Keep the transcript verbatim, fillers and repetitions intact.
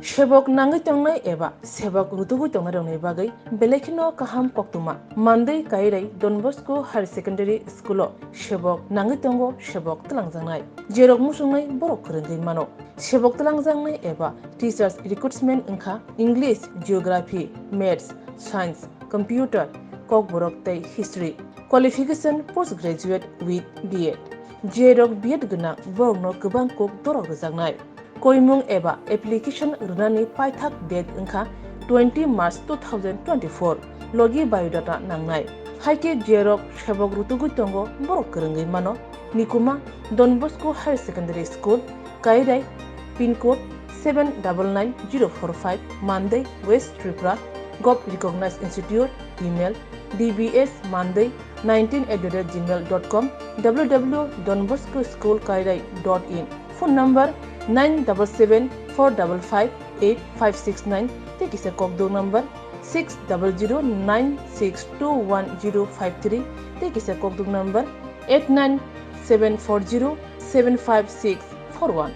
Sebok nangwi tongnai eba sebok rutugwi tongnairokni bagwi belai kheno kaham koktwma. Mandwi Kairai Don Bosco Higher Secondary School-o sebok nangwi tongo, sebok twlangjaknai. Jerok muchungnai borok kwrwngwi mano. Sebok twlangjaknai eba teachers recruitment wngkha English, Geography, Maths, Science, Computer, Kokborok tei History. Qualification post graduate with B Ed. Jerok B Ed gwnang borokno kwbang kok dorok rwjaknai. Koimung eba application rwnani paithak date wngkha twenty March two thousand twenty-four. Logi biodata nangnai. Haikhe jerok sebok rutugwi tongo borok kwrwngwi mano. Nikuma Don Bosco Higher Secondary School, Kairai, pin code seven double nine zero four five, Mandai, West Tripura, Govt Recognized Institute, email D B S Mandai nineteen at the rate gmail dot com, W W W dot don bosco school kairai dot in, phone number nine double seven four double five eight five six nine, tei kisa kokduk number six double zero nine six two one zero five three, tei kisa kokduk number eight nine seven four zero seven five six four one.